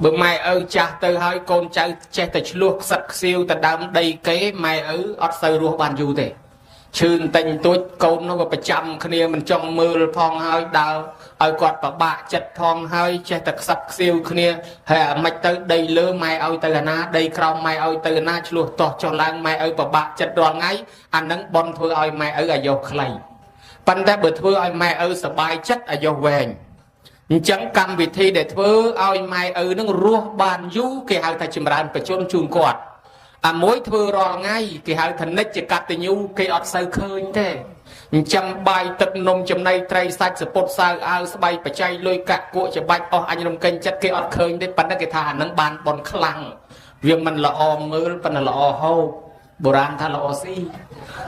បើម៉ែឪចាស់ទៅហើយកូនចៅចេះតែឆ្លោះខ្សឹកខ្សៀវទៅដើមដីគេម៉ែឪអត់សូវរស់បានយូរទេឈឺតែងទួចកូននោះក៏ប្រចាំគ្នាមិនចង់មើលផងហើយដើរឲ្យគាត់ពិបាកចិត្តផងហើយចេះតែខ្សឹកខ្សៀវគ្នាហើយអាម៉េចទៅដីលើម៉ែឲ្យទៅអាណាដីក្រោមម៉ែឲ្យទៅអាណាឆ្លោះតោះចុះឡើងម៉ែឪពិបាកចិត្តរាល់ថ្ងៃអានឹងបនធ្វើឲ្យម៉ែឪអាយុខ្លីប៉ុន្តែបើធ្វើឲ្យម៉ែឪសប្បាយចិត្តអាយុវែងអញ្ចឹងកម្មវិធីដែលធ្វើឲ្យម៉ែឪនឹងរស់បានយូរគេហៅថាចម្រើនបច្ចុប្បន្នជូនគាត់អាមួយធ្វើរាល់ថ្ងៃគេហៅថានិច្ចកតញ្ញូគេអត់សូវឃើញទេអញ្ចឹងបាយទឹកនំចំណីត្រីសាច់សពុតសៅអាវស្បៃបច្ច័យលុយកាក់គក់ច្បាច់អស់អញរំកេញចិត្តគេអត់ឃើញទេប៉ុន្តែគេថាអានឹងបានបនខ្លាំងវាមិនល្អមើលប៉ុន្តែល្អហូបបុរាណថាល្អស៊ី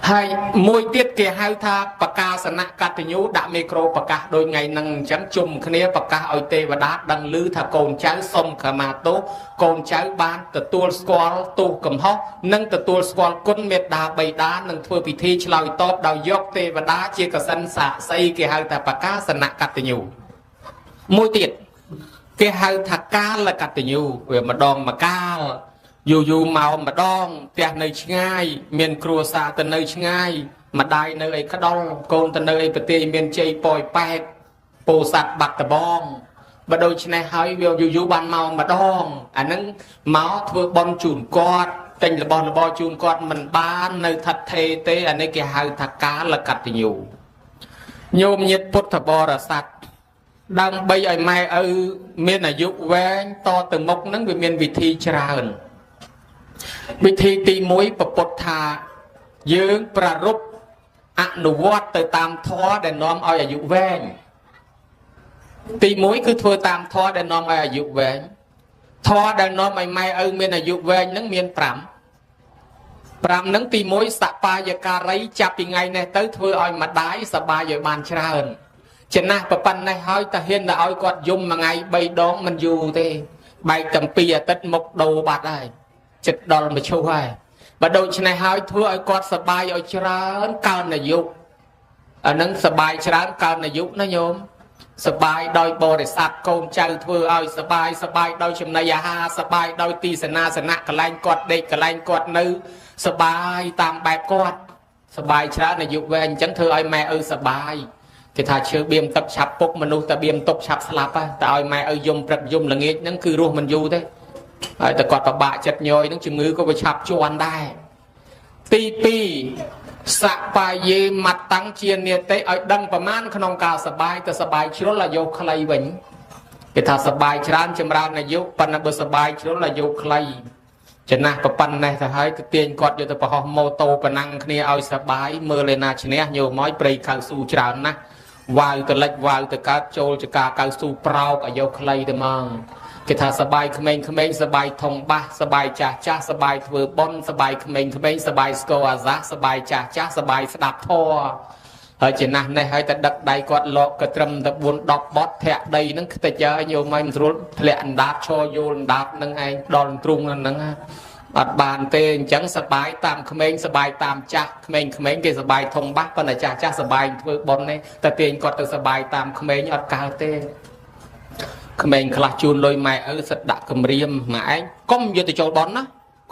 ហើយមួយទៀតគេហៅថាបកាសនៈកតញ្ញូដាក់មីក្រូប្រកាសដូចថ្ងៃហ្នឹងអញ្ចឹងជុំគ្នាប្រកាសឲ្យទេវតាដឹងឮថាកូនចៅសុំខមាទោសកូនចៅបានទទួលស្គាល់ទោសកំហុសនិងទទួលស្គាល់គុណមេត្តាបិតានិងធ្វើពិធីឆ្លើយតបដោយយកទេវតាជាកសិនសាក្សីគេហៅថាបកាសនៈកតញ្ញូមួយទៀតគេហៅថាកាលកតញ្ញូវាម្ដងម្កាលយូរយូរមកម្ដងផ្ទះនៅឆ្ងាយមានគ្រួសារទៅនៅឆ្ងាយម្ដាយនៅឯក្ដុលកូនទៅនៅឯប្រទេសមានជ័យប៉យប៉ែតពោធិ៍សាត់បាត់ដបងបើដូច្នេះហើយវាយូរយូរបានមកម្ដងអាហ្នឹងមកធ្វើបន់ជូនគាត់ទិញរបស់របរជូនគាត់មិនបាននៅថិតថេរទេអានេះគេហៅថាកាលកតញ្ញូញោមញាតិពុទ្ធបរិស័ទដើម្បីឲ្យម៉ែឪមានអាយុវែងតទៅមុខហ្នឹងវាមានវិធីច្រើនវិធីទី1ពពុទ្ធថាយើងប្រារព្ធអនុវត្តទៅតាមធម៌ដែលនាំឲ្យអាយុវែងទី1គឺធ្វើតាមធម៌ដែលនាំឲ្យអាយុវែងធម៌ដែលនាំឲ្យម៉ែឪមានអាយុវែងហ្នឹងមាន5ហ្នឹងទី1សបាយការីចាប់ពីថ្ងៃនេះទៅធ្វើឲ្យម្ដាយសបាយឲ្យបានច្រើនចំណាស់ប៉ុណ្ណេះហើយតែហ៊ានតែឲ្យគាត់យំមួយថ្ងៃ3ដងមិនយូរទេបែកតាំងពីអាទិត្យមកដូរបាត់ហើយចិត្តដល់មឈូសហើយបើដូច្នេះហើយធ្វើឲ្យគាត់សបាយឲ្យច្រើនកើនអាយុអានឹងសបាយច្រើនកើនអាយុណាញោមសបាយដោយបរិស័ទកូនចៅធ្វើឲ្យសបាយសបាយដោយចំណីអាហារសបាយដោយទីសេនាសនៈកន្លែងគាត់ដេកកន្លែងគាត់នៅសបាយតាមបែបគាត់សបាយច្រើនអាយុវែងអញ្ចឹងធ្វើឲ្យម៉ែឪសបាយគេថាឈើបៀមទឹកឆាប់ពុកមនុស្សតែបៀមទុកឆាប់ស្លាប់តែឲ្យម៉ែឪយំព្រឹកយំល្ងាចហ្នឹងគឺរស់មិនយូរទេហើយតែគាត់ពិបាកចិត្តញយនឹងជំងឺក៏វាឆាប់ជន់ដែរទី2សបាយេមត្តាំងជានេតិឲ្យដឹងប្រមាណក្នុងការសបាយទៅសបាយជ្រុលអាយុខ្លីវិញគេថាសបាយច្រើនចម្រើនអាយុប៉ុន្តែបើសបាយជ្រុលអាយុខ្លីចំណាស់ប៉ុណ្ណេះទៅហើយទៅទាញគាត់យកទៅប្រហោះម៉ូតូប៉ណ្ណឹងគ្នាឲ្យសបាយមើលឯណាឈ្នះញោមឲ្យព្រៃខៅស៊ូច្រើនណាស់វ៉ាវទៅលិចវ៉ាវទៅកើតចូលចកាកៅស៊ូប្រោកអាយុខ្លីទៅហ្មងគេថាសបាយក្មេងៗសបាយធំបាសសបាយចាស់ចាស់សបាយធ្វើបុណ្យសបាយក្មេងៗសបាយស្គរអាសាសបាយចាស់ចាស់សបាយស្ដាប់ធម៌ហើយចំណាស់នេះហើយតែដឹកដៃគាត់លកក៏ត្រឹមតែ4 10បត់ធាក់ដីហ្នឹងខ្ទេចហើយញោមឲ្យមិនស្រួលធ្លាក់អណ្ដាតឈរយល់អណ្ដាតហ្នឹងឯងដល់ទ្រូងហ្នឹងអត់បានទេអញ្ចឹងសបាយតាមក្មេងសបាយតាមចាស់ក្មេងៗគេសបាយធំបាសប៉ុន្តែចាស់ចាស់សបាយធ្វើបុណ្យទេតែទាញគាត់ទៅសបាយតាមក្មេងអត់កើតទេក្មេងខ្លះជូនលុយម៉ែឪសិតដាក់គម្រាមម៉ែឯងកុំយកទៅចូលប៉ុនណា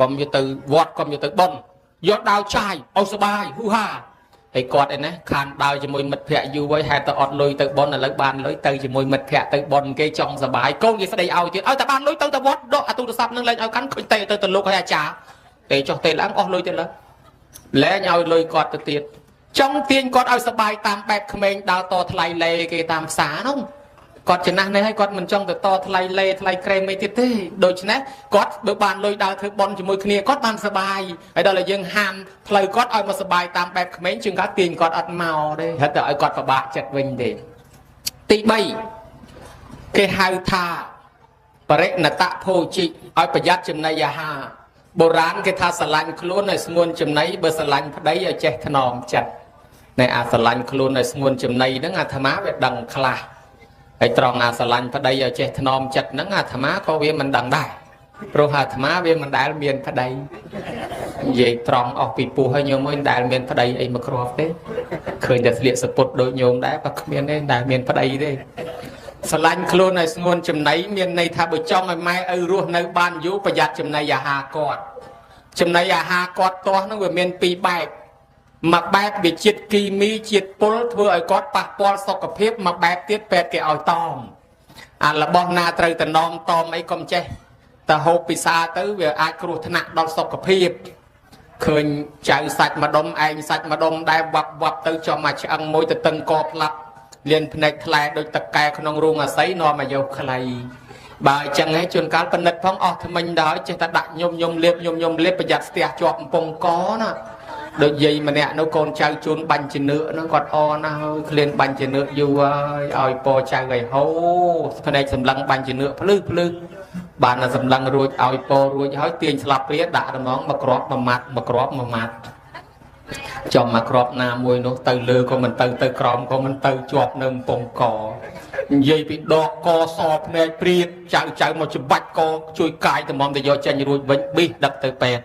កុំយកទៅវត្តកុំយកទៅប៉ុនយកដាវចាយឲ្យសបាយហ៊ូហាហើយគាត់ឯនេះខានដើរជាមួយមិត្តភ័ក្ដិយូរហើយហេតុតែអត់លុយទៅប៉ុនឥឡូវបានលុយទៅជាមួយមិត្តភ័ក្ដិទៅប៉ុនគេចង់សបាយកូនគេស្ដីឲ្យទៀតឲ្យតែបានលុយទៅទៅវត្តដកអាទូរស័ព្ទនឹងលែងឲ្យកាន់ឃើញទេទៅទៅលោកឲ្យអាចារ្យទេចុះទេឡើងអស់លុយទេលើលែងឲ្យលុយគាត់ទៅទៀតចង់ទាញគាត់ឲ្យសបាយតាមបែបក្មេងដើរតថ្លៃលេគេតាមផ្សារនោះគាត់ចំណាស់នេះហើយគាត់មិនចង់ទៅតថ្លៃលេថ្លៃក្រែមអីទៀតទេដូច្នេះគាត់បើបានលុយដើរធ្វើបុណ្យជាមួយគ្នាគាត់បានសបាយហើយដល់តែយើងហាមផ្លូវគាត់ឲ្យមកសបាយតាមបែបក្មេងជាងគាត់ទាញគាត់អត់មកទេហិតតែឲ្យគាត់ពិបាកចិត្តវិញទេទី3គេហៅថាបរិណតភោជិឲ្យប្រយ័ត្នចំណីអាហារបុរាណគេថាស្រឡាញ់ខ្លួនឲ្យស្ងួនចំណីបើស្រឡាញ់ប្តីឲ្យចេះថ្នមចិត្តណែអាស្រឡាញ់ខ្លួនឲ្យស្ងួនចំណីហ្នឹងអាត្មាវាដឹងខ្លះហើយត្រង់អាស្រឡាញ់ប្តីឲ្យចេះថ្នមចិត្តហ្នឹងអាត្មាក៏វាមិនដឹងដែរព្រោះអាត្មាវាមិនដែលមានប្តីនិយាយត្រង់អស់ពីពោះហើយញោមអើយមិនដែលមានប្តីអីមកគ្រាប់ទេឃើញតែស្លៀកសពុតដូចញោមដែរក៏គ្មានទេមិនដែលមានប្តីទេ ស្រឡាញ់ខ្លួនឲ្យស្ងួនចំណីមានន័យថាបើចង់ឲ្យម៉ែឪរស់នៅបានយូរប្រយ័ត្នចំណីអាហារគាត់ចំណីអាហារគាត់ទាស់នឹងវាមានពីរបែបមួយបែបវាជាតិគីមីជាតិពុលធ្វើឲ្យគាត់ប៉ះពាល់សុខភាពមួយបែបទៀតពេទ្យគេឲ្យតមអារបស់ណាត្រូវតំណមតមអីកុំចេះតែហូបពិសាទៅវាអាចគ្រោះថ្នាក់ដល់សុខភាពឃើញចៅសាច់ម្ដុំឯងសាច់ម្ដុំដែលវ៉ាប់វ៉ាប់ទៅចំមកឆ្អឹងមួយទៅតឹងកផ្លាប់លៀនភ្នែកថ្លែដូចតកែក្នុងរូងអាស័យនាំអាយុខ្លីបើអញ្ចឹងឯងជួនកាលពិនិត្យផងអស់ថ្មិញដល់ចេះតែដាក់ញុំញុំលៀបញុំញុំលៀបប្រយ័ត្នស្ទះជាប់កំពង់កណាដូចយាយម្នាក់នោះកូនចៅជូនបាញ់ជំនឿហ្នឹងគាត់អណាស់ហើយឃ្លានបាញ់ជំនឿយូរហើយឲ្យពចៅឲ្យហូភ្នែកសម្លឹងបាញ់ជំនឿភ្លឺភ្លឺបានតែសម្លឹងរួចឲ្យពរួចហើយទាញស្លាបព្រាដាក់ត្មងមកគ្រាប់មួយម៉ាត់មកគ្រាប់មួយម៉ាត់ចំមកគ្រាប់ណាមួយនោះទៅលើក៏មិនទៅទៅក្រោមក៏មិនទៅជាប់នៅកំពង់កនិយាយពីដកកសភ្នែកព្រាតចៅចៅមកច្បាច់កជួយកាយត្មងទៅយកចេញរួចវិញប៊ីសដឹកទៅពេទ្យ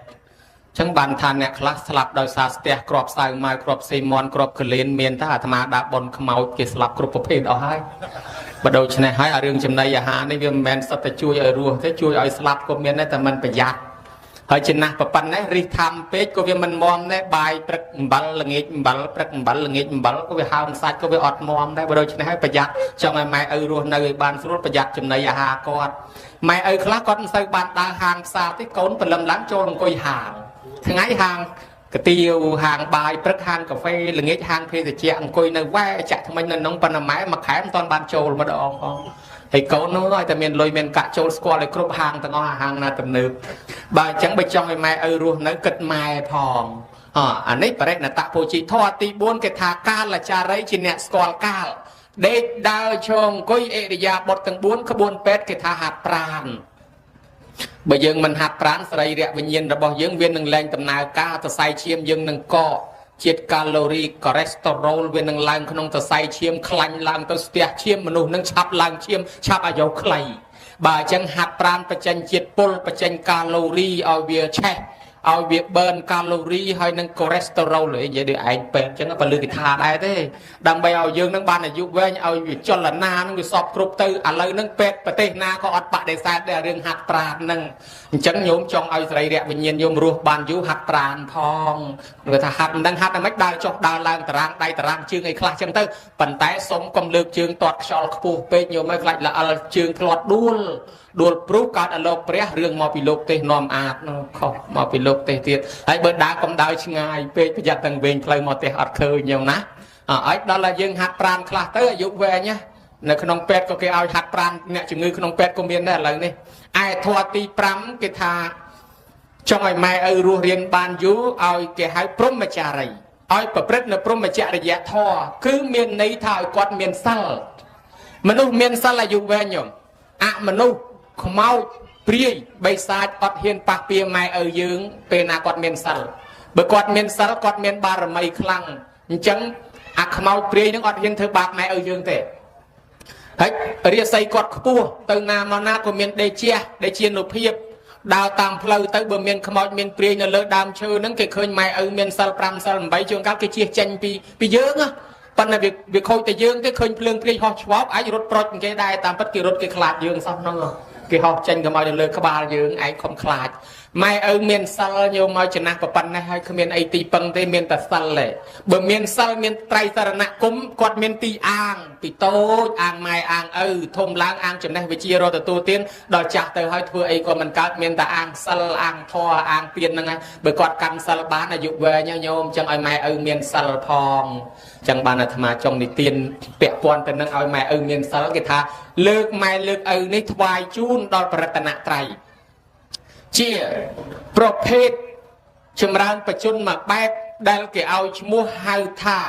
ចឹងបានថាអ្នកខ្លះស្លាប់ដោយសារស្ទះគ្រាប់សៅម៉ៅគ្រាប់សេមន់គ្រាប់កលៀនមានតែអាត្មាដាក់បនខ្មោចគេស្លាប់គ្រប់ប្រភេទអស់ហើយបើដូច្នេះហើយអារឿងចំណីអាហារនេះវាមិនមែនសុទ្ធតែជួយឲ្យរស់ទេជួយឲ្យស្លាប់ក៏មានដែរតែមិនប្រយ័ត្នហើយចំណាស់ប៉ុណ្ណេះរិះធំពេកក៏វាមិនមមដែរបាយព្រឹកអំបិលល្ងាចអំបិលព្រឹកអំបិលល្ងាចអំបិលក៏វាហើមសាច់ក៏វាអត់មមដែរបើដូច្នេះហើយប្រយ័ត្នចង់ឲ្យម៉ែឪរស់នៅឲ្យបានស្រួលប្រយ័ត្នចំណីអាហារគាត់ម៉ែឪខ្លះគាត់មិនសូវបានដើរហាងផ្សារទេកូនព្រលឹមឡើងចូលអង្គុយហាងថ្ងៃហាងកាទៀវហាងបាយព្រឹកហាងកាហ្វេល្ងាចហាងភេសជ្ជៈអង្គុយនៅវ៉ែចាក់ថ្មិញនៅក្នុងប៉ុណ្ណាម៉ែមួយខែមិនទាន់បានចូលម្ដងផងហើយកូននោះឲ្យតែមានលុយមានកាក់ចូលស្គាល់ឲ្យគ្រប់ហាងទាំងអស់ហាងណាទំនើបបើអញ្ចឹងបើចង់ឲ្យម៉ែឪរស់នៅគិតម៉ែផងអានេះបរិណតពូជីធម៌ទី4គេថាកាលចារីជាអ្នកស្គាល់កាលដេកដើរឈរអង្គុយអរិយាបថទាំង4ក្បួនពេទ្យគេថាហាត់ប្រាណបើយើងមិនហាត់ប្រាណសរីរៈវិញ្ញាណរបស់យើងវានឹងលែងដំណើរការសរសៃឈាមយើងនឹងកកជាតិកាឡូរីកូលេស្តេរ៉ុលវានឹងឡើងក្នុងសរសៃឈាមខ្លាញ់ឡើងទៅស្ទះឈាមមនុស្សនឹងឆាប់ឡើងឈាមឆាប់អាយុខ្លីបើអញ្ចឹងហាត់ប្រាណបញ្ចេញជាតិពុលបញ្ចេញកាឡូរីឲ្យវាឆេះឲ្យវាបឺនកាឡូរីហើយនឹងកូលេស្តេរ៉ុលនិយាយដូចឯងពេទ្យអញ្ចឹងបើលើគេថាដែរទេដើម្បីឲ្យយើងនឹងបានអាយុវែងឲ្យវាចលនានឹងវាសពគ្រប់ទៅឥឡូវនឹងពេទ្យប្រទេសណាក៏អត់បដិសេធដែររឿងហាត់ប្រាណនឹងអញ្ចឹងញោមចង់ឲ្យសរីរៈវិញ្ញាណញោមរស់បានយូរហាត់ប្រាណផងគេថាហាត់មិនដឹងហាត់យ៉ាងម៉េចដើរចុះដើរឡើងតារាងដៃតារាងជើងអីខ្លះអញ្ចឹងទៅប៉ុន្តែសុំកុំលើកជើងទាត់ខ្យល់ខ្ពស់ពេកញោមឲ្យខ្លាចល្អិលជើងធ្លាត់ដួលដួលព្រុសកើតអលោកព្រះរឿងមកពីលោកទេសនាំអាតនោះខុសមកពីលោកទេសទៀតហើយបើដើរកុំដើរឆ្ងាយពេកប្រយ័ត្នទាំងវែងផ្លូវមកទេសអត់ឃើញយ៉ាងណាឲ្យដល់តែយើងហាត់ប្រាណខ្លះទៅអាយុវែងណានៅក្នុងពេទ្យក៏គេឲ្យហាត់ប្រាណអ្នកជំងឺក្នុងពេទ្យក៏មានដែរឥឡូវនេះឯធម៌ទី5គេថាចង់ឲ្យម៉ែឪរស់រៀនបានយូរឲ្យគេហៅព្រហ្មចារីឲ្យប្រព្រឹត្តនៅព្រហ្មចរិយធម៌គឺមានន័យថាឲ្យគាត់មានសិលមនុស្សមានសិលអាយុវែងញោមអមនុស្សខ្មោចព្រាយបិសាចអត់ហ៊ានប៉ះពៀម៉ែឪយើងពេលណាគាត់មានសិលបើគាត់មានសិលគាត់មានបារមីខ្លាំងអញ្ចឹងអាខ្មោចព្រាយនឹងអត់ហ៊ានធ្វើបាបម៉ែឪយើងទេហើយរាសីគាត់ខ្ពស់ទៅណាមកណាក៏មានដេជះដេជានុភាពដើរតាមផ្លូវទៅបើមានខ្មោចមានព្រាយនៅលើដើមឈើហ្នឹងគេឃើញម៉ែឪមានសិល5សិល8ជួនកាលគេជៀសចេញពីយើងណាប៉ុន្តែវាខូចតែយើងទេឃើញភ្លើងព្រាយហោះឆ្វោបអាចរត់ប្រុចគេដែរតាមពិតគេរត់គេខ្លាចយើងសោះហ្នឹងគេហោះចេញកុំឲ្យនៅលើក្បាលយើងឯងខំខ្លាចម៉ែឪមានសិលញោមមកចំណាស់ប៉ុណ្ណេះហើយគ្មានអីទីពឹងទេមានតែសិលទេបើមានសិលមានត្រៃសរណគមគាត់មានទីអាងពីតូចអាងម៉ែអាងឪធំឡើងអាងចំណេះវិជ្ជារត់ទទួលទានដល់ចាស់ទៅហើយធ្វើអីក៏មិនកើតមានតែអាងសិលអាងធម៌អាងទានហ្នឹងហើយបើគាត់កាន់សិលបានអាយុវែងញោមចឹងឲ្យម៉ែឪមានសិលផងចឹងបានអាត្មាចង់និទានពាក់ព័ន្ធទៅនឹងឲ្យម៉ែឪមានសិលគេថាលើកម៉ែលើកឪនេះថ្វាយជូនដល់ព្រះរតនត្រ័យជាប្រភេទចម្រើនបជនមួយបែបដែលគេឲ្យឈ្មោះហៅថា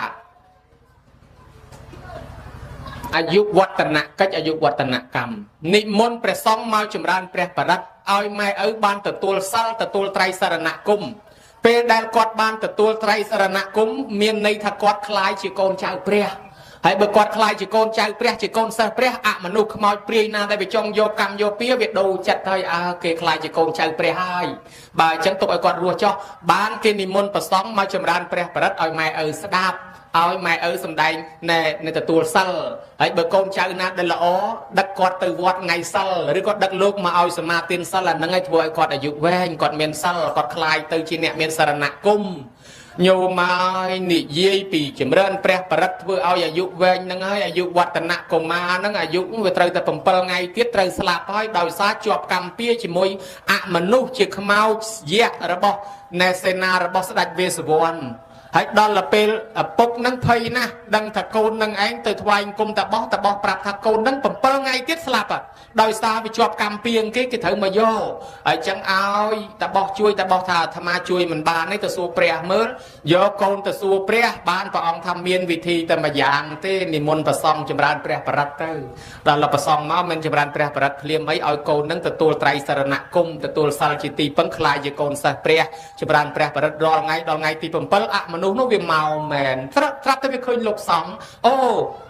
អាយុវឌ្ឍនកិច្ចអាយុវឌ្ឍនកម្មនិមន្តព្រះសង្ឃមកចម្រើនព្រះបរិត្តឲ្យម៉ែឪបានទទួលសិលទទួលត្រៃសរណគមពេលដែលគាត់បានទទួលត្រៃសរណគមមានន័យថាគាត់ក្លាយជាកូនចៅព្រះហើយបើគាត់ខ្លាចជាកូនចៅព្រះជាកូនសិស្សព្រះអមនុស្សខ្មោចព្រាយណាដែលវាចង់យកកម្មយកពៀវាដូរចិត្តហើយអើគេខ្លាចជាកូនចៅព្រះហើយបើអញ្ចឹងទុកឲ្យគាត់រស់ចោះបានគេនិមន្តប្រសង់មកចម្រើនព្រះបរិត្តឲ្យម៉ែឪស្ដាប់ ឲ្យម៉ែឪសំដែងណែនៅទទួលសិលហើយបើកូនចៅណាដែលល្អដឹកគាត់ទៅវត្តថ្ងៃសិលឬក៏ដឹកលោកមកឲ្យសមាទានសិលអាហ្នឹងឲ្យធ្វើឲ្យគាត់អាយុវែងគាត់មានសិលគាត់คลายទៅជាអ្នកមានសារណគមញោមហើយនិយាយពីចម្រើនព្រះបរិត្តធ្វើឲ្យអាយុវែងហ្នឹងហើយអាយុវឌ្ឍនកុមារហ្នឹងអាយុវាត្រូវតែ7ថ្ងៃទៀតត្រូវស្លាប់ហើយដោយសារជាប់កម្មពៀជាមួយអមនុស្សជាខ្មោចយៈរបស់ណែសេនារបស់ស្ដេចវេស្សវណ្ណហើយដល់ទៅពេលឪពុកនឹងភ័យណាស់ដឹងថាកូននឹងឯងទៅថ្វាយអង្គមតបោះតបោះប្រាប់ថាកូននឹង7ថ្ងៃទៀតស្លាប់ដោយសារវាជាប់កម្មពៀងគេគេត្រូវមកយកហើយចឹងឲ្យតបោះជួយតបោះថាអាត្មាជួយមិនបានទេទៅសួរព្រះមើលយកកូនទៅសួរព្រះបានព្រះអង្គថាមានវិធីតែមួយយ៉ាងទេនិមន្តប្រសង់ចម្រើនព្រះបរិត្តទៅដល់ប្រសង់មកមិនចម្រើនព្រះបរិត្តភ្លាមអីឲ្យកូននឹងទទួលត្រៃសរណគមទទួលសិលជាទីពឹងខ្លាយជាកូនសិស្សព្រះចម្រើនព្រះបរិត្តរាល់ថ្ងៃដល់ថ្ងៃទី7អមនុស្សនោះវាមកមែនត្រាប់តែវាឃើញលោកសង្ឃអូ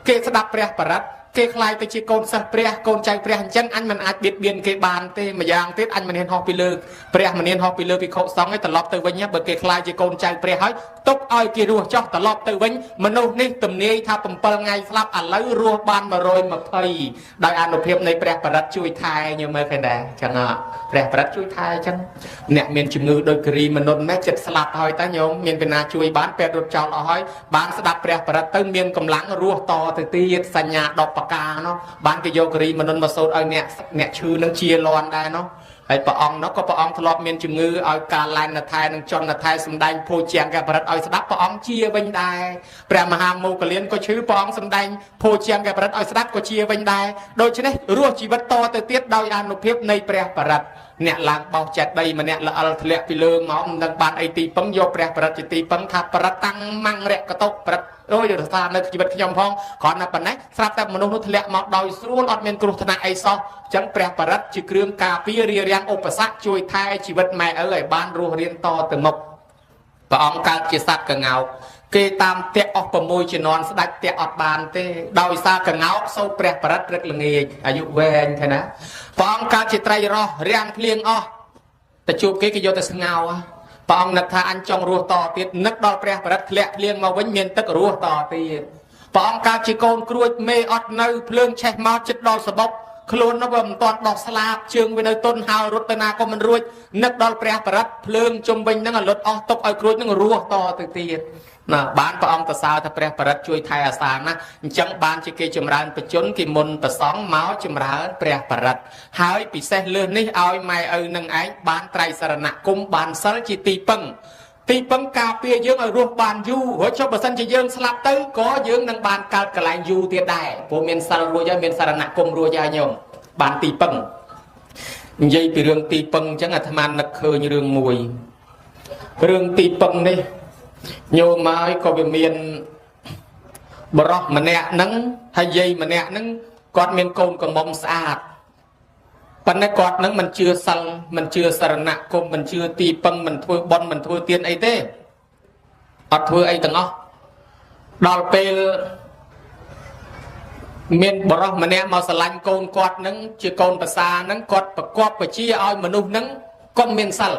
គេស្ដាប់ព្រះបរិត្តគេខ្លាយទៅជាកូនសិស្សព្រះកូនចៅព្រះអញ្ចឹងអញមិនអាចបៀតបៀនគេបានទេម្យ៉ាងទៀតអញមិនហ៊ានហោះពីលើព្រះមិនហ៊ានហោះពីលើភិក្ខុសង្ឃឯងត្រឡប់ទៅវិញបើគេខ្លាយជាកូនចៅព្រះហើយទុកឲ្យគេរស់ចោះត្រឡប់ទៅវិញមនុស្សនេះទំនាយថា7ថ្ងៃស្លាប់ឥឡូវរស់បាន120ដោយអនុភាពនៃព្រះបរិត្តជួយថែញោមមើលឃើញដែរអញ្ចឹងព្រះបរិត្តជួយថែអញ្ចឹងអ្នកមានជំងឺដូចគិរីមនុស្សនេះចិត្តស្លាប់ហើយតើញោមមានពីណាជួយបានពេទ្យរត់ចោលអស់ហើយបានស្ដាប់ព្រះបរិត្តទៅមានកម្លាំងរស់តទៅទៀតសញ្ញា10ប្រការនោះបានគេយកគិរីមនុស្សមកសូត្រឲ្យអ្នកឈឺនឹងជាលន់ដែរនោះហើយព្រះអង្គនោះក៏ព្រះអង្គធ្លាប់មានជំងឺឲ្យការឡែននថែនិងចនថែសំដែងភោជាងកបរិត្តឲ្យស្ដាប់ព្រះអង្គជាវិញដែរព្រះមហាមោគលានក៏ឈឺព្រះអង្គសំដែងភោជាងកបរិត្តឲ្យស្ដាប់ក៏ជាវិញដែរដូច្នេះរស់ជីវិតតទៅទៀតដោយអានុភាពនៃព្រះបរិត្តអ្នកឡើងបោះចេតិយម្នាក់ល្អិលធ្លាក់ពីលើមកមិនដឹងបានអីទីពឹងយកព្រះបរិត្តជាទីពឹងថាបរិត្តតាំងម៉ាំងរកតុបរិត្តអូយរក្សានៅជីវិតខ្ញុំផងគ្រាន់តែប៉ុណ្ណេះស្រាប់តែមនុស្សនោះធ្លាក់មកដោយស្រួលអត់មានគ្រោះថ្នាក់អីសោះអញ្ចឹងព្រះបរិត្តជាគ្រឿងការពាររារាំងឧបសគ្គជួយថែជីវិតម៉ែឪឲ្យបានរស់រានតទៅមុខព្រះអង្គកើតជាសត្វក្ងោកគេតាមតាក់អស់6ជំនាន់ស្ដេចតាក់អត់បានទេដោយសារក្ងោកសូត្រព្រះបរិត្តព្រឹកល្ងាចអាយុវែងឃើញណាព្រះអង្គកើតជាត្រីរស់រាំងភ្លៀងអស់តែជួបគេគេយកទៅស្ងោព្រះអង្គនឹកថាអញចង់រស់តទៀតនឹកដល់ព្រះបរិត្តធ្លាក់ភ្លៀងមកវិញមានទឹករស់តទៀតព្រះអង្គកើតជាកូនក្រួចមេអត់នៅភ្លើងឆេះមកចិត្តដល់សបុកខ្លួននោះវាមិនទាន់ដោះស្លាបជើងវានៅទុនហើយរត់ទៅណាក៏មិនរួចនឹកដល់ព្រះបរិត្តភ្លើងជុំវិញនឹងឲ្យលុតអស់ទុកឲ្យក្រួចនឹងរស់តទៅទៀតណាបានព្រះអង្គសរសើរថាព្រះបរិត្តជួយថែអាសាណាអញ្ចឹងបានជាគេចម្រើនបជនគេមុនប្រសង់មកចម្រើនព្រះបរិត្តហើយពិសេសលើសនេះឲ្យម៉ែឪនឹងឯងបានត្រៃសរណគមបានសិលជាទីពឹងទីពឹងការពារយើងឲ្យរស់បានយូរហើយចុះបើសិនជាយើងស្លាប់ទៅក៏យើងនឹងបានកើតកន្លែងយូរទៀតដែរព្រោះមានសិលរួចហើយមានសរណគមរួចហើយញោមបានទីពឹងនិយាយពីរឿងទីពឹងអញ្ចឹងអាត្មានឹកឃើញរឿងមួយរឿងទីពឹងនេះញោមហើយក៏វាមានបរោះម្នាក់ហ្នឹងហើយយាយម្នាក់ហ្នឹងគាត់មានកូនកំមុំស្អាតប៉ុន្តែគាត់ហ្នឹងមិនជឿសិលមិនជឿសរណគមមិនជឿទីពឹងមិនធ្វើបុណ្យមិនធ្វើទានអីទេអត់ធ្វើអីទាំងអស់ដល់ពេលមានបរោះម្នាក់មកស្រឡាញ់កូនគាត់ហ្នឹងជាកូនប្រសាហ្នឹងគាត់ប្រកបបជាឲ្យមនុស្សហ្នឹងកុំមានសិល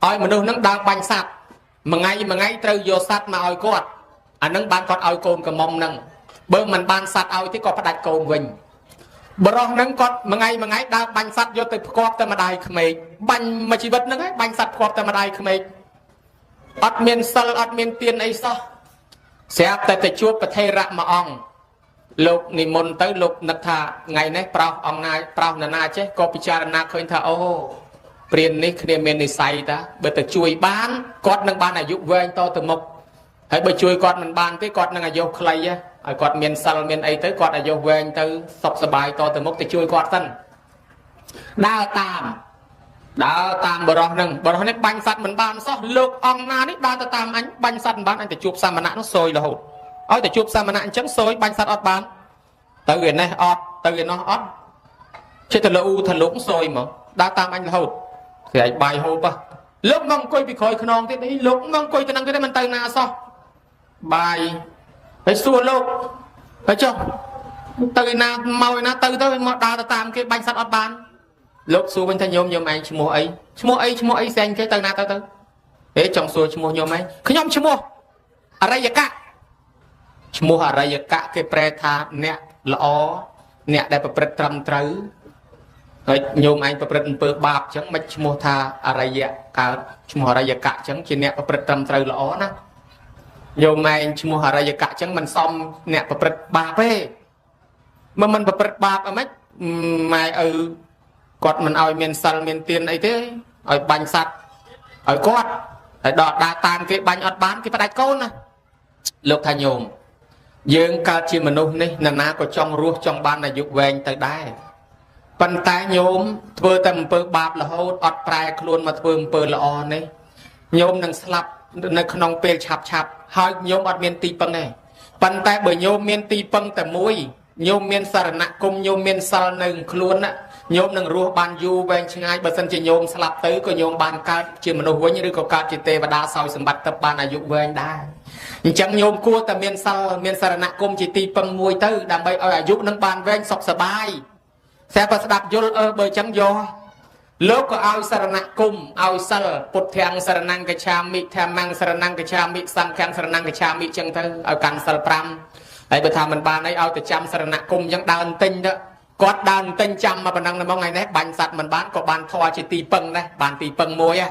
ឲ្យមនុស្សហ្នឹងដើរបាញ់សត្វមួយថ្ងៃមួយថ្ងៃត្រូវយកសត្វមកឲ្យគាត់អានឹងបានគាត់ឲ្យកូនកំមុំហ្នឹងបើមិនបានសត្វឲ្យទេក៏ផ្ដាច់កូនវិញបរោះហ្នឹងគាត់មួយថ្ងៃមួយថ្ងៃដើរបាញ់សត្វយកទៅផ្គាប់តែម្ដាយក្មេកបាញ់មួយជីវិតហ្នឹងហើយបាញ់សត្វផ្គាប់តែម្ដាយក្មេកអត់មានសិលអត់មានទានអីសោះស្រាប់តែទៅជួបប្រធេរៈមួយអង្គលោកនិមន្តទៅលោកនឹកថាថ្ងៃនេះប្រោសអង្គណាប្រោសនរណាចេះក៏ពិចារណាឃើញថាអូព្រាននេះគ្នាមាននិស័យតាបើទៅជួយបានគាត់នឹងបានអាយុវែងតទៅមុខហើយបើជួយគាត់មិនបានទេគាត់នឹងអាយុខ្លីឲ្យគាត់មានសិលមានអីទៅគាត់អាយុវែងទៅសុខសប្បាយតទៅមុខទៅជួយគាត់សិនដើរតាមបរោះហ្នឹងបរោះនេះបាញ់សត្វមិនបានសោះលោកអង្គណានេះដើរទៅតាមអញបាញ់សត្វមិនបានអញទៅជួបសាមណៈនោះសយរហូតឲ្យទៅជួបសាមណៈអញ្ចឹងសយបាញ់សត្វអត់បានទៅឯនេះអត់ទៅឯនោះអត់ចេះតែលូថាលោកសយមកដើរតាមអញរហូតគេឲ្យបាយហូបលោកមកអង្គុយពីក្រោយខ្នងទៀតនេះលោកមកអង្គុយទៅនឹងទៀតមិនទៅណាសោះបាយហើយសួរលោកហើយចុះទៅឯណាមកឯណាទៅទៅមកដើរទៅតាមគេបាញ់សត្វអត់បានលោកសួរវិញថាញោមញោមឯងឈ្មោះអីឈ្មោះអីឈ្មោះអីសែងគេទៅណាទៅទៅហេចង់សួរឈ្មោះញោមឯងខ្ញុំឈ្មោះអរិយកៈ ឈ្មោះអរិយកៈគេប្រែថាអ្នកល្អអ្នកដែលប្រព្រឹត្តត្រឹមត្រូវហើយញោមឯងប្រព្រឹត្តអំពើបាបអញ្ចឹងមិនឈ្មោះថាអរិយកើតឈ្មោះអរិយកៈអញ្ចឹងជាអ្នកប្រព្រឹត្តត្រឹមត្រូវល្អណាញោមឯងឈ្មោះអរិយកៈអញ្ចឹងមិនសមអ្នកប្រព្រឹត្តបាបទេមិនមិនប្រព្រឹត្តបាបអីម៉េចម៉ែឪគាត់មិនឲ្យមានសិលមានទានអីទេឲ្យបាញ់សត្វឲ្យគាត់ហើយដកដើរតាមគេបាញ់អត់បានគេផ្ដាច់កូនណាលោកថាញោមយើងកើតជាមនុស្សនេះនរណាក៏ចង់រស់ចង់បានអាយុវែងទៅដែរប៉ុន្តែញោមធ្វើតែអំពើបាបរហូតអត់ប្រែខ្លួនមកធ្វើអំពើល្អនេះញោមនឹងស្លាប់នៅក្នុងពេលឆាប់ឆាប់ហើយញោមអត់មានទីពឹងទេប៉ុន្តែបើញោមមានទីពឹងតែមួយញោមមានសារណគមញោមមានសិលនៅខ្លួនណាញោមនឹងរស់បានយូរវែងឆ្ងាយបើសិនជាញោមស្លាប់ទៅក៏ញោមបានកើតជាមនុស្សវិញឬក៏កើតជាទេវតាសោយសម្បត្តិទៅបានអាយុវែងដែរអញ្ចឹងញោមគួរតែមានសិលមានសារណគមជាទីពឹងមួយទៅដើម្បីឲ្យអាយុនឹងបានវែងសុខសប្បាយស្រាប់តែស្ដាប់យល់បើអញ្ចឹងយកលោកក៏ឲ្យសារណគមឲ្យសិលពុទ្ធាំងសរណង្កឆាមិធម្មំសរណង្កឆាមិសង្ឃំសរណង្កឆាមិអញ្ចឹងទៅឲ្យកាន់សិល5ហើយបើថាមិនបានអីឲ្យទៅចាំសារណគមអញ្ចឹងដើរទិញទៅគាត់ដើរទិញចាំមកប៉ុណ្ណឹងហ្មងថ្ងៃនេះបាញ់សัตว์មិនបានក៏បានធွာជាទីពឹងដែរបានទីពឹងមួយហ៎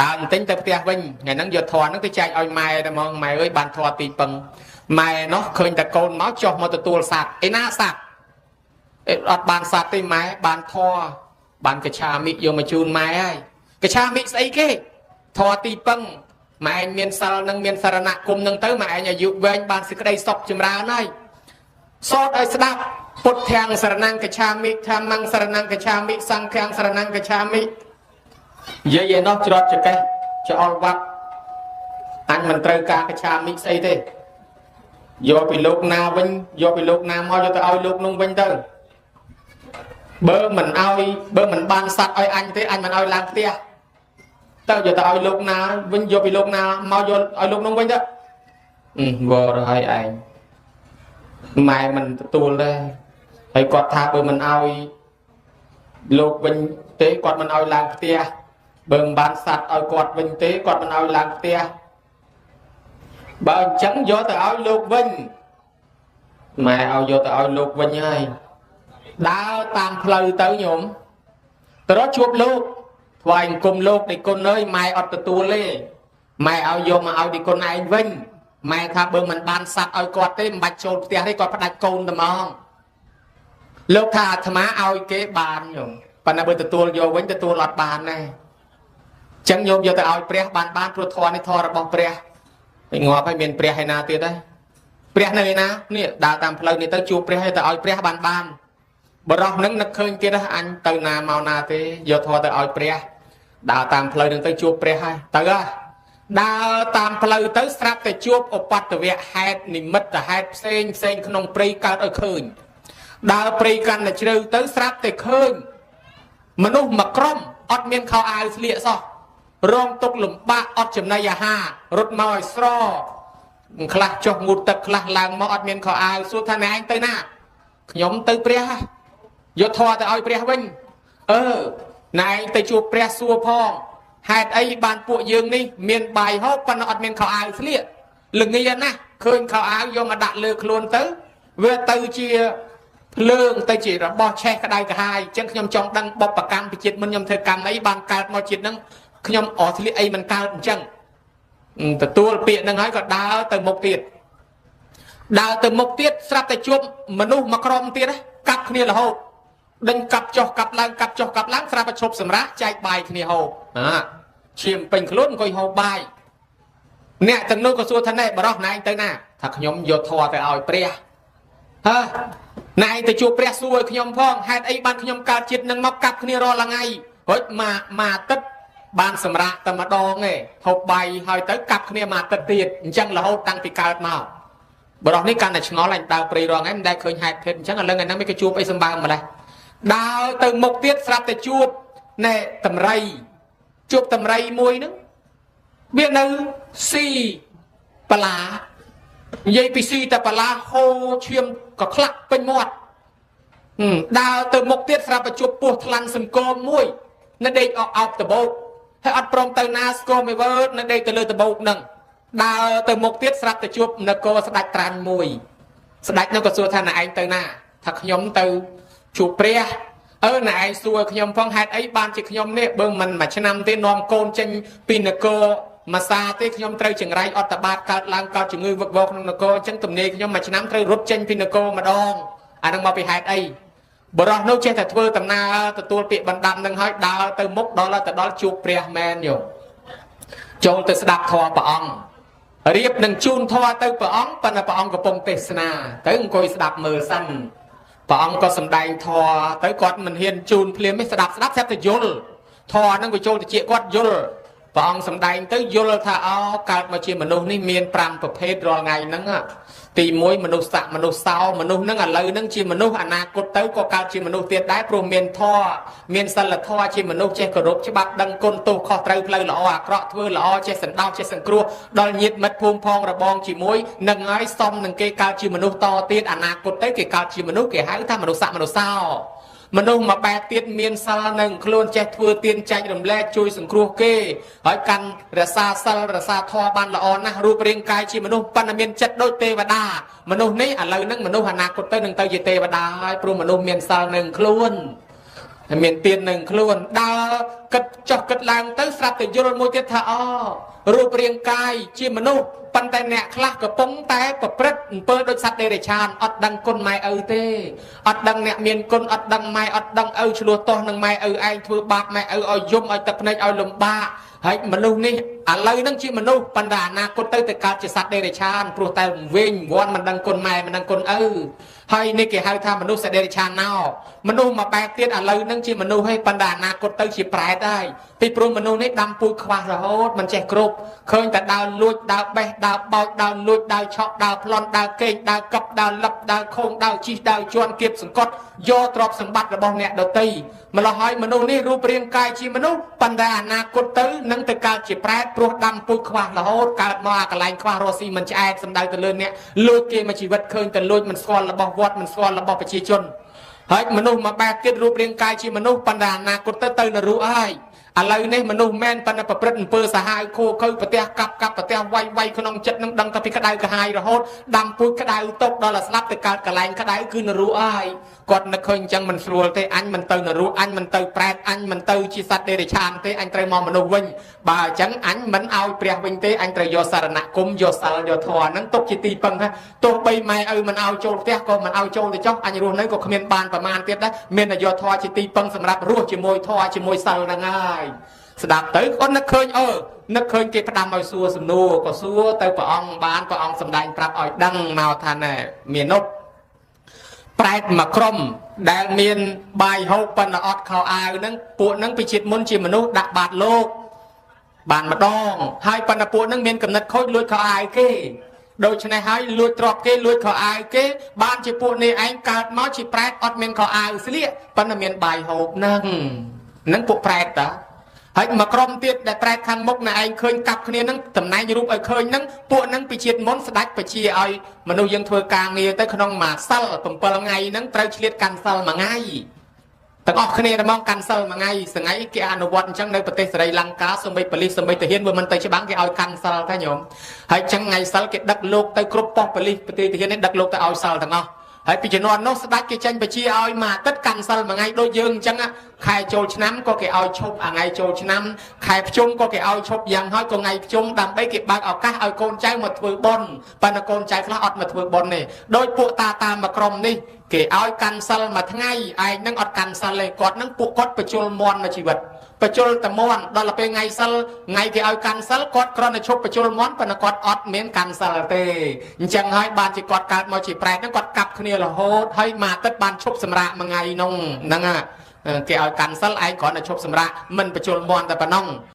ដើរទិញទៅផ្ទះវិញថ្ងៃហ្នឹងយកធွာហ្នឹងទៅចែកឲ្យម៉ែតែហ្មងម៉ែអើយបានធွာទីពឹងម៉ែនោះឃើញតែកូនមកចុះមកទទួលសัตว์ឯណាសัตว์អត់បានសัตว์ទេម៉ែបានធွာបានកឆាមិយកមកជូនម៉ែហើយកឆាមិស្អីគេធွာទីពឹងម៉ែឯងមានសិលនឹងមានសារណគមនឹងទៅម៉ែឯងអាយុវែងបានសេចក្តីសុខចម្រើនហើយសោតឲ្យស្ដាប់ពុទ្ធាំងសរណង្កឆាមិធម្មំសរណង្កឆាមិសង្ឃំសរណង្កឆាមិនិយាយឯនោះច្រត់ចកេះច្អល់វ៉ាប់អញមិនត្រូវការកឆាមិស្អីទេយកពីលោកណាវិញយកពីលោកណាមកយកទៅឲ្យលោកនោះវិញទៅបើមិនឲ្យបើមិនបានសัตว์ឲ្យអញទេអញមិនឲ្យឡើងផ្ទះទៅយកទៅឲ្យលោកណាវិញយកពីលោកណាមកយកឲ្យលោកនោះវិញទៅវរឲ្យឯងម៉ែមិនទទួលដែរហើយគាត់ថាបើមិនឲ្យលោកវិញទេគាត់មិនឲ្យឡើងផ្ទះបើមិនបានសัตว์ឲ្យគាត់វិញទេគាត់មិនឲ្យឡើងផ្ទះបើអញ្ចឹងយកទៅឲ្យលោកវិញម៉ែឲ្យយកទៅឲ្យលោកវិញហើយដើរតាមផ្លូវទៅញោមទៅរកជួបលោកថ្វាយអង្គមលោកដេគុណអើយម៉ែអត់ទទួលទេម៉ែឲ្យយកមកឲ្យដេគុណឯងវិញម៉ែថាបើមិនបានសัตว์ឲ្យគាត់ទេមិនបាច់ចូលផ្ទះទេគាត់ផ្ដាច់កូនតែហ្មងលោកថាអាត្មាឲ្យគេបានញោមប៉ុន្តែបើទទួលយកវិញទទួលអត់បានដែរអញ្ចឹងញោមយកទៅឲ្យព្រះបានបានព្រោះធម៌នេះធម៌របស់ព្រះងាប់ហើយមានព្រះឯណាទៀតដែរព្រះនៅឯណានេះដើរតាមផ្លូវនេះទៅជួបព្រះហើយទៅឲ្យព្រះបានបានបរោះនឹងនឹកឃើញទៀតអញទៅណាមកណាទេយកធម៌ទៅឲ្យព្រះដើរតាមផ្លូវនឹងទៅជួបព្រះហើយទៅហ៎ដើរតាមផ្លូវទៅស្រាប់តែជួបឧបទ្ទវហេតុនិមិត្តហេតុផ្សេងផ្សេងក្នុងព្រៃកើតឲ្យឃើញដើរព្រៃកាន់តែជ្រៅទៅស្រាប់តែឃើញមនុស្សមួយក្រុមអត់មានខោអាវស្លៀកសោះរងទុកលំបាកអត់ចំណីអាហាររត់មកឲ្យស្រខ្លះចុះងូតទឹកខ្លះឡើងមកអត់មានខោអាវសួរថាណែឯងទៅណាខ្ញុំទៅព្រះយកធម៌ទៅឲ្យព្រះវិញណែឯងទៅជួបព្រះសួរផងហេតុអីបានពួកយើងនេះមានបាយហូបប៉ុន្តែអត់មានខោអាវស្លៀកល្ងាណាស់ឃើញខោអាវយកមកដាក់លើខ្លួនទៅវាទៅជាភ្លើងទៅជារបស់ឆេះក្តៅក្រហាយអញ្ចឹងខ្ញុំចង់ដឹងបុព្វកម្មពីជាតិមុនខ្ញុំធ្វើកម្មអីបានកើតមកជាតិហ្នឹងខ្ញុំអត់ស្លៀកអីមិនកើតអញ្ចឹងទទួលពាក្យហ្នឹងហើយក៏ដើរទៅមុខទៀតដើរទៅមុខទៀតស្រាប់តែជួបមនុស្សមួយក្រុមទៀតកាប់គ្នារហូតដេញកាប់ចុះកាប់ឡើងកាប់ចុះកាប់ឡើងស្រាប់តែឈប់សម្រាកចែកបាយគ្នាហូបឈាមពេញខ្លួនអង្គុយហូបបាយអ្នកទាំងនោះក៏សួរថាណែបរោះណែឯងទៅណាថាខ្ញុំយកធម៌ទៅឲ្យព្រះហើណែឯងទៅជួបព្រះសួរឲ្យខ្ញុំផងហេតុអីបានខ្ញុំកើតជាតិនឹងមកកាប់គ្នារាល់ថ្ងៃរួចមកអាទិត្យបានសម្រាកតែម្ដងឯងហូបបាយហើយទៅកាប់គ្នាមួយអាទិត្យទៀតអញ្ចឹងរហូតតាំងពីកើតមកបរោះនេះកាន់តែឆ្ងល់អញដើរព្រៃរាល់ថ្ងៃមិនដែលឃើញហេតុភេទអញ្ចឹងឥឡូវថ្ងៃហ្នឹងមិនគេជួបអីសម្បើមម្លេះដើរទៅមុខទៀតស្រាប់តែជួបណែតម្រៃជួបតម្រៃមួយហ្នឹងវានៅស៊ីបលានិយាយពីស៊ីតែបលាហូរឈាមក៏ខ្លាក់ពេញមាត់ដើរទៅមុខទៀតស្រាប់តែជួបពស់ថ្លាន់សង្គមមួយនៅដេកអោបដបោកហើយអត់ព្រមទៅណាស្គមឯវើនៅដេកទៅលើដបោកហ្នឹង ដើរទៅមុខទៀតស្រាប់តែជួបនគរស្ដេចត្រាញ់មួយស្ដេចនោះក៏សួរថាណែឯងទៅណាថាខ្ញុំទៅជួបព្រះអើណែឯងសួរខ្ញុំផងហេតុអីបានជាខ្ញុំនេះបើមិនមួយឆ្នាំទេនាំកូនចេញពីនគរមួយសាទេខ្ញុំត្រូវចង្រៃអត្តបាតកើតឡើងកើតជំងឺវឹកវរក្នុងនគរអញ្ចឹងទំនាយខ្ញុំមួយឆ្នាំត្រូវរត់ចេញពីនគរម្ដងអានឹងមកពីហេតុអីបរោះនោះចេះតែធ្វើដំណើរទទួលពាក្យបណ្ដាំនឹងហើយដើរទៅមុខដល់ទៅដល់ជួបព្រះមែនយោចូលទៅស្ដាប់ធម៌ព្រះអង្គរៀបនឹងជូនធម៌ទៅព្រះអង្គប៉ុន្តែព្រះអង្គកំពុងទេសនាទៅអង្គុយស្ដាប់មើលសិនព្រះអង្គក៏សម្ដែងធម៌ទៅគាត់មិនហ៊ានជូនភ្លាមទេស្ដាប់ស្ដាប់ស្រាប់តែយល់ធម៌ហ្នឹងវាចូលទៅជាគាត់យល់ព្រះអង្គសម្ដែងទៅយល់ថាអូកើតមកជាមនុស្សនេះមាន5ប្រភេទរាល់ថ្ងៃហ្នឹងទី1មនុស្សស័កមនុស្សសោមនុស្សហ្នឹងឥឡូវហ្នឹងជាមនុស្សអនាគតទៅក៏កើតជាមនុស្សទៀតដែរព្រោះមានធម៌មានសិលធម៌ជាមនុស្សចេះគោរពច្បាប់ដឹងគុណទោសខុសត្រូវផ្លូវល្អអាក្រក់ធ្វើល្អចេះសន្តោសចេះសង្គ្រោះដល់ញាតិមិត្តភូមិផងរបងជាមួយនឹងហើយសមនឹងគេកើតជាមនុស្សតទៀតអនាគតទៅគេកើតជាមនុស្សគេហៅថាមនុស្សស័កមនុស្សសោមនុស្សមួយបែបទៀតមានសិលនឹងខ្លួនចេះធ្វើទានចែករំលែកជួយសង្គ្រោះគេហើយកាន់រក្សាសិលរក្សាធម៌បានល្អណាស់រូបរាងកាយជាមនុស្សប៉ុន្តែមានចិត្តដូចទេវតាមនុស្សនេះឥឡូវហ្នឹងមនុស្សអនាគតទៅនឹងទៅជាទេវតាហើយព្រោះមនុស្សមានសិលនឹងខ្លួនហើយមានទាននឹងខ្លួនដើរគិតចុះគិតឡើងទៅស្រាប់តែយល់មួយទៀតថាអូរូបរាងកាយជាមនុស្សប៉ុន្តែអ្នកខ្លះកំពុងតែប្រព្រឹត្តអំពើដូចសត្វតិរច្ឆានអត់ដឹងគុណម៉ែឪទេអត់ដឹងអ្នកមានគុណអត់ដឹងម៉ែអត់ដឹងឪឆ្លោះទាស់នឹងម៉ែឪឯងធ្វើបាបម៉ែឪឲ្យយំឲ្យទឹកភ្នែកឲ្យលំបាកហើយមនុស្សនេះឥឡូវហ្នឹងជាមនុស្សប៉ុន្តែអនាគតទៅទៅកើតជាសត្វតិរច្ឆានព្រោះតែវិញវ័នមិនដឹងគុណម៉ែមិនដឹងគុណឪហើយនេះគេហៅថាមនុស្សសត្វតិរច្ឆានណោមនុស្សមួយបែបទៀតឥឡូវហ្នឹងជាមនុស្សហេប៉ុន្តែអនាគតទៅជាប្រែតហើយពីព្រោះមនុស្សនេះដាំពូជខ្វះរហូតមិនចេះគ្រប់ឃើញតែដើរលួចដើរបេះដើរបោកដើរលួចដើរឆក់ដើរប្លន់ដើរកេងដើរកឹបដើរលឹបដើរខោងដើរជីកដើរជន់គៀបសង្កត់យកទ្រព្យសម្បត្តិរបស់អ្នកដទៃម្ល៉េះហើយមនុស្សនេះរូបរាងកាយជាមនុស្សប៉ុន្តែអនាគតទៅនឹងទៅកើតជាប្រែតព្រោះដាំពូជខ្វះរហូតកើតមកអាកន្លែងខ្វះរស់ស៊ីមិនឆ្អែតសំដៅទៅលើអ្នកលួចគេមួយជីវិតឃើញតែលួចមិនស្គាល់របស់វត្តមិនស្គាល់របស់ប្រជាជនហើយមនុស្សមួយបែបទៀតរូបរាងកាយជាមនុស្សប៉ុន្តែអនាគតទៅទៅនរកហើយឥឡូវនេះមនុស្សមែនប៉ុន្តែប្រព្រឹត្តអំពើសាហាវខូខើប្រទះកាប់កាប់ប្រទះវាយវាយក្នុងចិត្តនឹងដឹងតែពីក្តៅក្រហាយរហូតដាំពូជក្តៅຕົកដល់ស្លាប់ទៅកើតកន្លែងក្តៅគឺនរកហើយគាត់នឹកឃើញអញ្ចឹងមិនស្រួលទេអញមិនទៅនរកអញមិនទៅប្រែតអញមិនទៅជាសត្វតិរច្ឆានទេអញត្រូវមកមនុស្សវិញបើអញ្ចឹងអញមិនឲ្យព្រះវិញទេអញត្រូវយកសារណគមយកសិលយកធម៌ហ្នឹងទុកជាទីពឹងថាទោះបីម៉ែឪមិនឲ្យចូលផ្ទះក៏មិនឲ្យចូលទៅចុះអញរស់នៅក៏គ្មានបានប្រមាណទៀតដែរមានតែយកធម៌ជាទីពឹងសម្រាប់រស់ជាមួយធម៌ជាមួយសិលហ្នឹងហើយស្ដាប់ទៅគាត់នឹកឃើញអើនឹកឃើញគេផ្ដាំឲ្យសួរសំណួរក៏សួរទៅព្រះអង្គបានព្រះអង្គសម្ដែងប្រាប់ឲ្យដឹងមកថាណែមានុបប្រែតមួយក្រុមដែលមានបាយហូបប៉ុន្តែអត់ខោអាវហ្នឹងពួកហ្នឹងពីជាតិមុនជាមនុស្សដាក់បាតលោកបានម្ដងហើយប៉ុន្តែពួកហ្នឹងមានកំណត់ខូចលួចខោអាវគេដូច្នេះហើយលួចទ្រព្យគេលួចខោអាវគេបានជាពួកនេះឯងកើតមកជាប្រែតអត់មានខោអាវស្លៀកប៉ុន្តែមានបាយហូបហ្នឹងហ្នឹងពួកប្រែតតាហើយមួយក្រុមទៀតដែលប្រែតខាងមុខណែឯងឃើញកាប់គ្នាហ្នឹងតំណែងរូបឲ្យឃើញហ្នឹងពួកហ្នឹងពីជាតិមុនស្ដាច់បជាឲ្យមនុស្សយើងធ្វើការងារទៅក្នុងមួយសិល7ថ្ងៃហ្នឹងត្រូវឆ្លៀតកាន់សិលមួយថ្ងៃទាំងអស់គ្នាតែមកកាន់សិលមួយថ្ងៃសងៃគេអនុវត្តអញ្ចឹងនៅប្រទេសស្រីលង្កាសូម្បីប៉ូលីសសូម្បីទាហានវាមិនទៅច្បាំងគេឲ្យកាន់សិលតែញោមហើយអញ្ចឹងថ្ងៃសិលគេដឹកលោកទៅគ្រប់ប៉ុស្តិ៍ប៉ូលីសប្រទេសទាហាននេះដឹកលោកទៅឲ្យសិលទាំងអស់ហើយពីជំនាន់នោះស្ដាច់គេចេញបជាឲ្យមួយអាទិត្យកាន់សិលមួយថ្ងៃដូចយើងអញ្ចឹងខែចូលឆ្នាំក៏គេឲ្យឈប់អាថ្ងៃចូលឆ្នាំខែភ្ជុំក៏គេឲ្យឈប់យ៉ាងហើយក៏ថ្ងៃភ្ជុំដើម្បីគេបើកឱកាសឲ្យកូនចៅមកធ្វើបុណ្យប៉ុន្តែកូនចៅខ្លះអត់មកធ្វើបុណ្យទេដោយពួកតាតាមមួយក្រុមនេះគេឲ្យកាន់សិលមួយថ្ងៃឯងនឹងអត់កាន់សិលទេគាត់នឹងពួកគាត់បញ្ជុលមន់មួយជីវិតបញ្ជុលតមន់ដល់ពេលថ្ងៃសិលថ្ងៃគេឲ្យកាន់សិលគាត់គ្រាន់តែឈប់បញ្ជុលមន់ប៉ុន្តែគាត់អត់មានកាន់សិលទេអញ្ចឹងហើយបានជាគាត់កើតមកជាប្រែតហ្នឹងគាត់កាប់គ្នារហូតហើយមួយអាទិត្យបានឈប់សម្រាកមួយថ្ងៃនោះហ្នឹងគេឲ្យកាន់សិលឯងគ្រាន់តែឈប់សម្រាកមិនបញ្ជុលមន់តែប៉ុណ្ណឹង